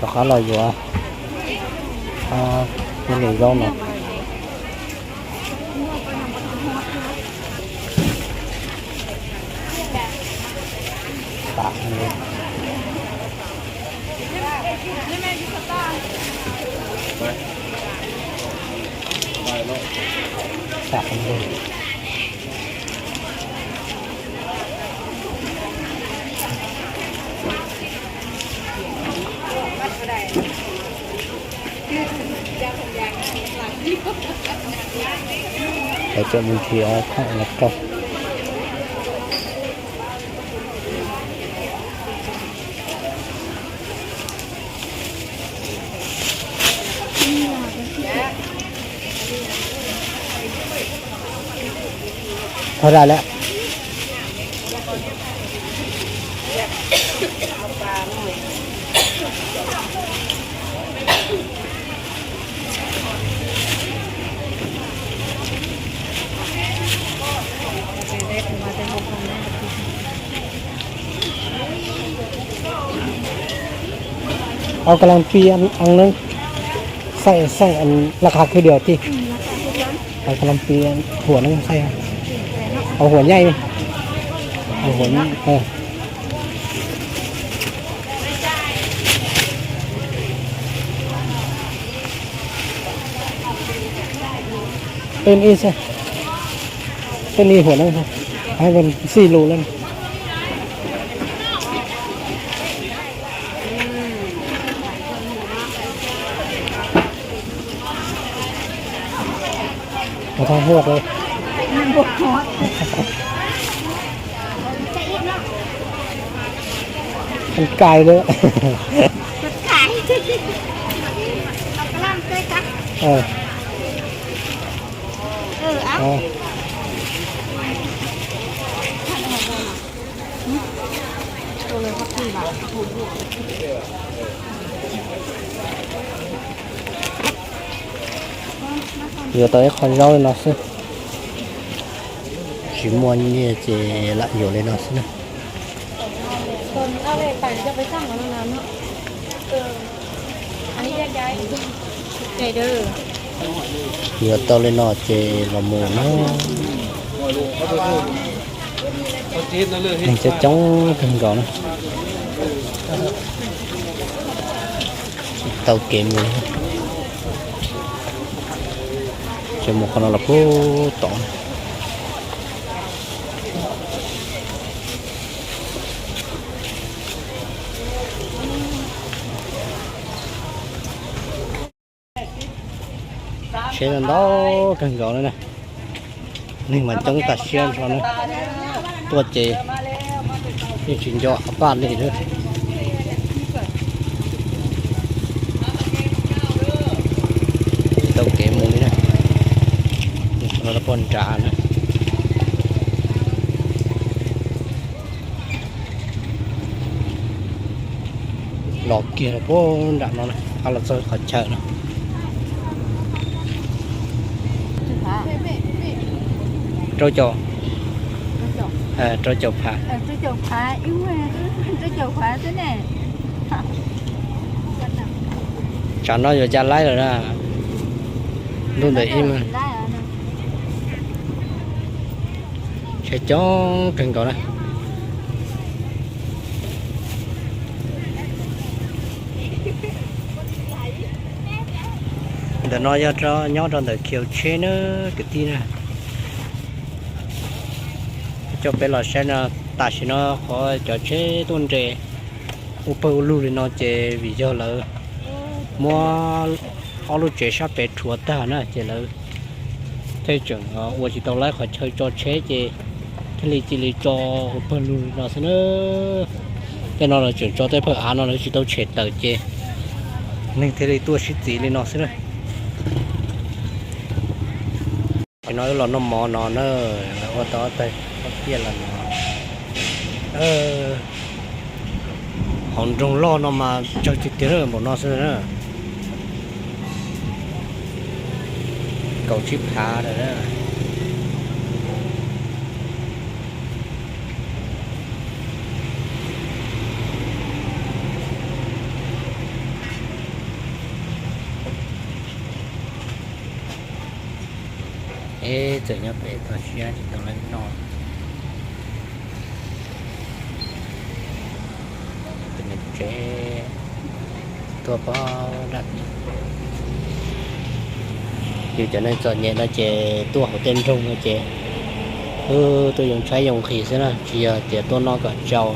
Rov qab los yuav, a, tus niam zaub no. Tam, tam. Peb coj mus nrhiav thaj los rau. Thov ra lawm. Au, kab lam pib ăn nab, xaij xaij laj qhov khwb diam tij. Au, kab lam pib huam nab xaij. Au huam nyaij. Au huam nyaij. Peb ib xaij, peb ib huam nab, hab ntxig lus lawm. Ua thaj huaj, ăn cai lawm. Yuav tau ib qho zaub li no xwb. Tsis muaj nyiaj ces lam yuav li no xwb na. Yuav tau li no ces los mus na. Neeg coob coob kawg nkaus na. Tsis tau kev mus li. Ces mus qhov no los puag tom. Tsheb ntau kawg nkaus na. Neeg mas coob tas siab nrho na. Tuaj ces yeej tsis nco av paj li lawm. Tsis tau kev mus li na. Mus qhov no puag nrad na. Los kiag puag nram no, los txog qhov chaw no. Rau caum, rau caum phav. Tsam no yuav ca laib lawm na. Ntuj ntawm ib mas tsheb coob kawg nkaus na. Ntawm no yog nyob rau ntawm khiv tsheb na kwv tij na. Coj peb los saib no, tam sim no qhov cov tsheb tuaj nres ua pawg ua lug li no ces vim yog lawv muab ob lub tsev sab pem rhuav tag na ces lawv thiaj tseem ua tsis tau laib qhov chaw tso tsheb ces thiaj li cia li tso ua pawg lug li no xwb na. Tej no lawv tseem tso tej pawg av no lawv tsis tau tshem tawm ces neeg thiaj li tuaj sib txiv li no xwb na. Ces no wb los noj mov no na, lawv ua tau ob tag kiab los no. Hauv nroog loj no mas tsawg tiag tiag npaum no xwb na. Kaum tsib phav lawm na. Es txawm nyob pem toj siab tsis tau leej noj. Tus neeg tsev tuaj pab dab. Yus cov neeg txom nyem no ces tuaj hauv tej nroog no ces wb tuaj yoo tshaib yoo nqhis xwb na, tsis yog tias tuaj noj kom tsau.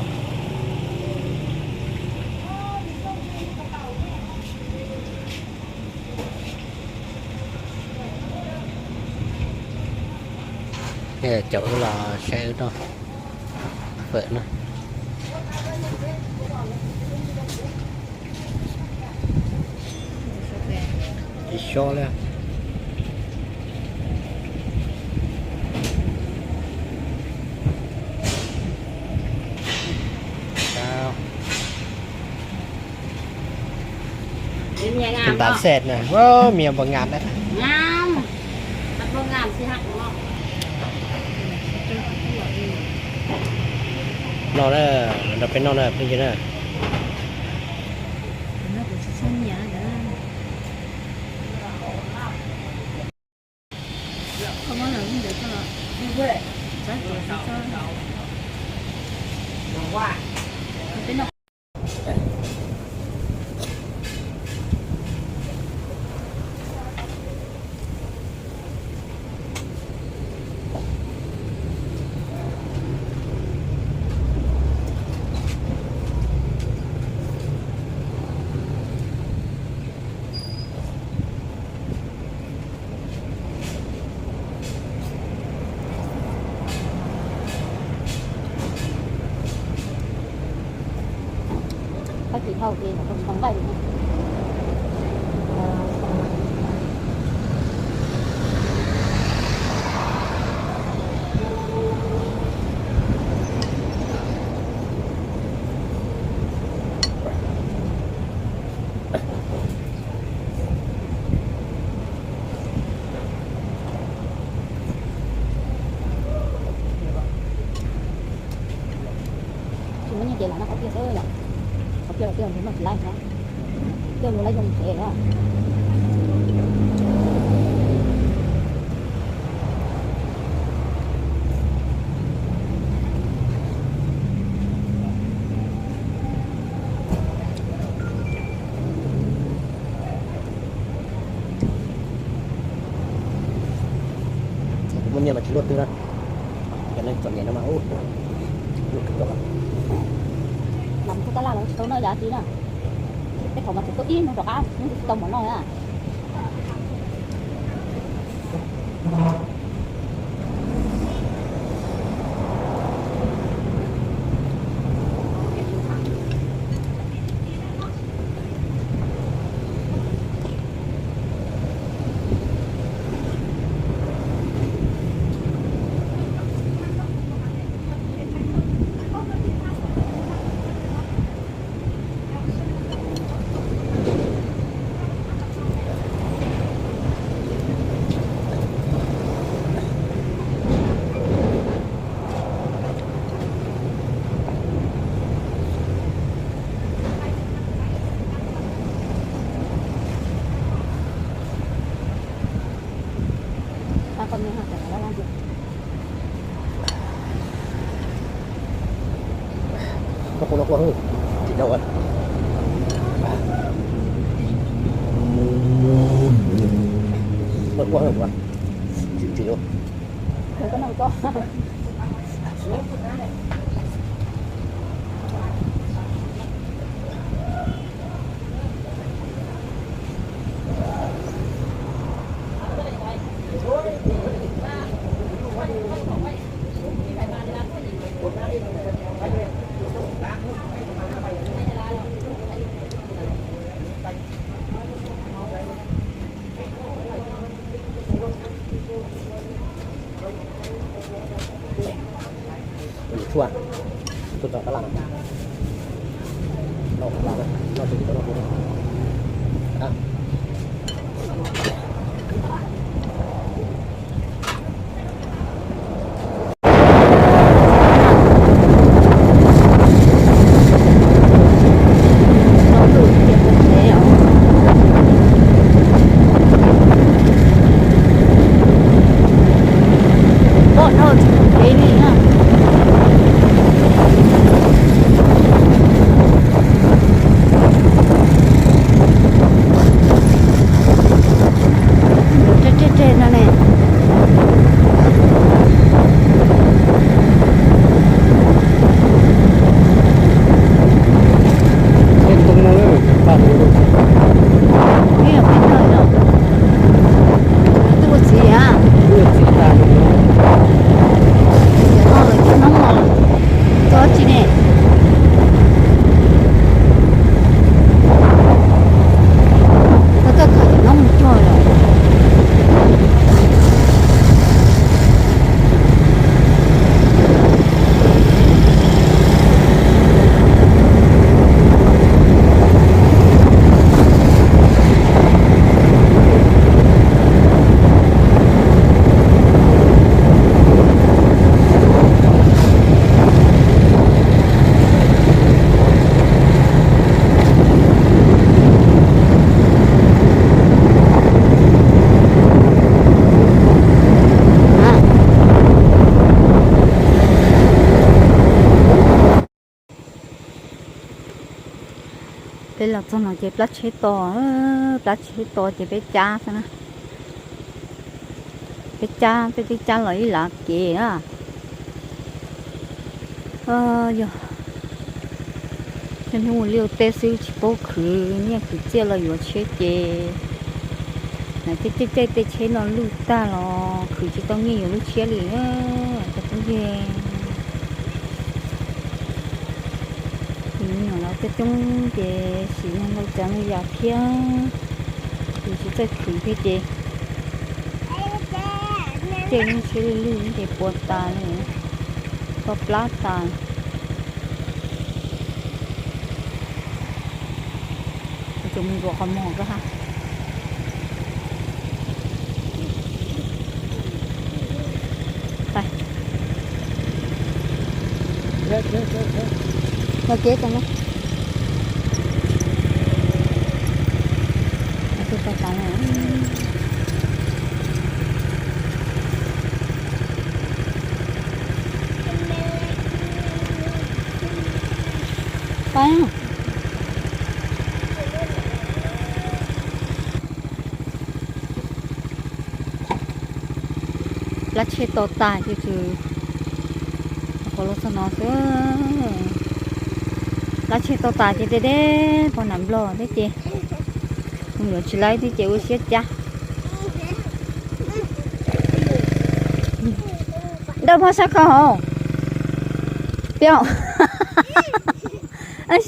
Caum wb los saib wb noj fawm na. Tsis so li. Npam xej na, mias npam ngam na. Noj na, nrog peb noj na phooj ywg na. Tsis muaj nyiaj ces lam noj qhov tiaj xwb yom. Qhov tiaj los tiaj nrog noj tsis laib thiab. Tiaj luag laib zoo tsev na. Kuv muaj nyiaj mas tsis luaj twg na. Cov neeg txom nyem no mas ub, luaj kawg nkaus. Lam tub tab laj los tsis tau noj yav tid na. Tej thaum mas tseem tuaj ib hnub rov qab, hnub twg tsis tau mov noj na. Koj qhov no quaj, tsis tau. Quaj quaj, tsis tsis. Tshuaj, tshuaj tso kab laj no. Noj kab laj, noj tshuaj tso noj tshuaj. Peb los txog no ces plab tsheb to, plab tsheb to ces peb cab xwb na. Peb cab, peb twb cab los ib lav kev na. Yog cov hnub ua liaj ua teb xwb tsis paub khwv nyiaj khwv txiaj los yuav tsheb ces na, caij caij tej tsheb no luj tag los khwv tsis tau nyiaj yuav lub tshiab li. Cov phooj ywg, me nyuam los coob coob ces sim neej ntau tsav ntau yam thiab, yus tsis txawj khwv thiab ces caij lub tshiab luj luj ces puas tas li, to plab tas. Tus mus nruam qhov muag koj ha. Los kev tau na. Plab tsheb to tas ces tsuas qhov los txog no xwb. Plab tsheb to tas ces deb deb pog nam nplog thiab ces mus yuav tsis laib thiab ces ua siab cab. Dawj phoj sab khau hauv. Piav,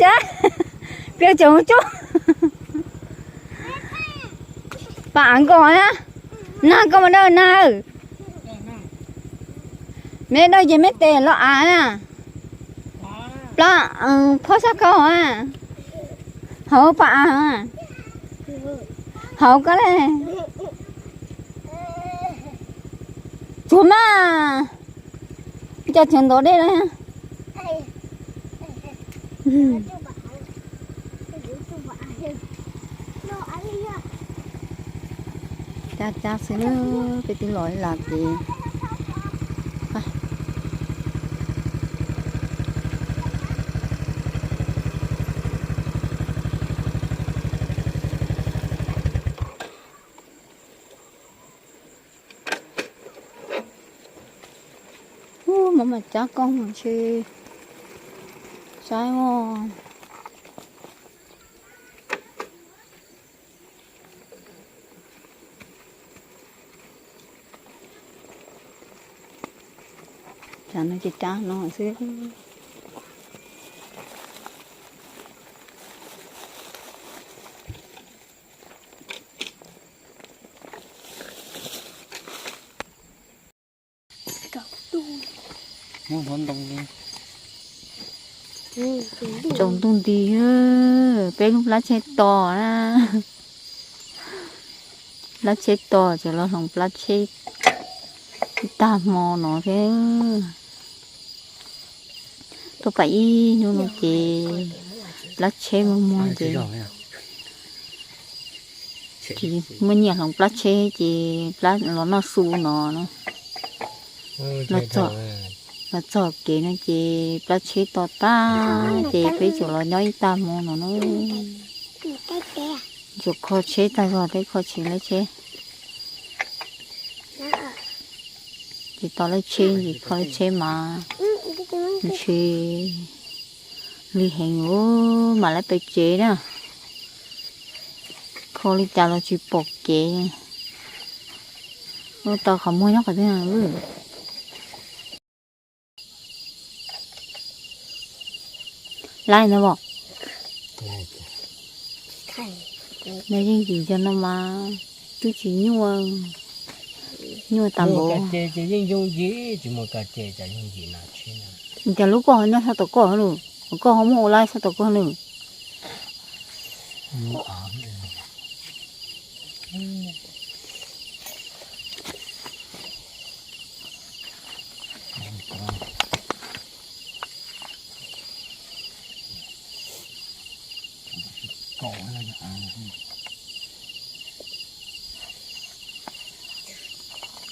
sab, piav tseem mus tsuj. Pam av nkaus na, nag koj mas dawj nag. Meb dawj ces meb tes los av na. Plab, phoj sab khau hauv, hauv pam av, hauv koj le. Tsuag mas, cas tsuag ntov dej na. Cab cab xwb, peb twb los ib las kev. Ub, muab mas cab koj mas ntshe saib os. Cab no ces cab no xwb. Tsaus ntuj nti, peb lub plab tsheb to na. Plab tsheb to ces los hloov plab tsheb ib tag hmo no thiab. Tuaj pam ib hnub no ces plab tsheb muag muag ces tsis muaj nyiaj hloov plab tsheb ces plab los noj su no na. Los txog kev no ces plab tsheb to tag ces peb tsuas los nyob ib tag hmo no na. Tsuas kho tsheb tag zog thiab kho tsis laib tsheb. Ces tau laib tsheb ces kho laib tsheb mas ntshe lig heev, mam laib pem tsev na. Kho li cas los tsis pom kev. Ua tau qhov muag nyob qhov twg na. Laib no os. No yeej tsis nco no mas twb tsis nyuaj, nyuaj tas npaum. Cas lub koj ho nyob sab tom koj lawm, koj ho muab ua laib sab tom koj lawm.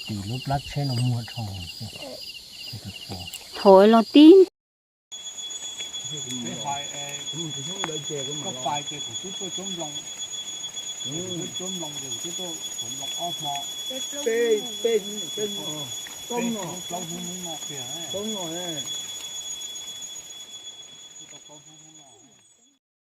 Tim lub plab tsheb no muag dhau. Thaum los tib Hnub ntawd ces kuv mam los. Pais ces kuv twb tuaj cuab nploos, kuv twb cuab nploos ces kuv twb tuaj cuab nploos ob hmo, peb, peb, peb, plaub hnub no tiag, plaub hnub no ne.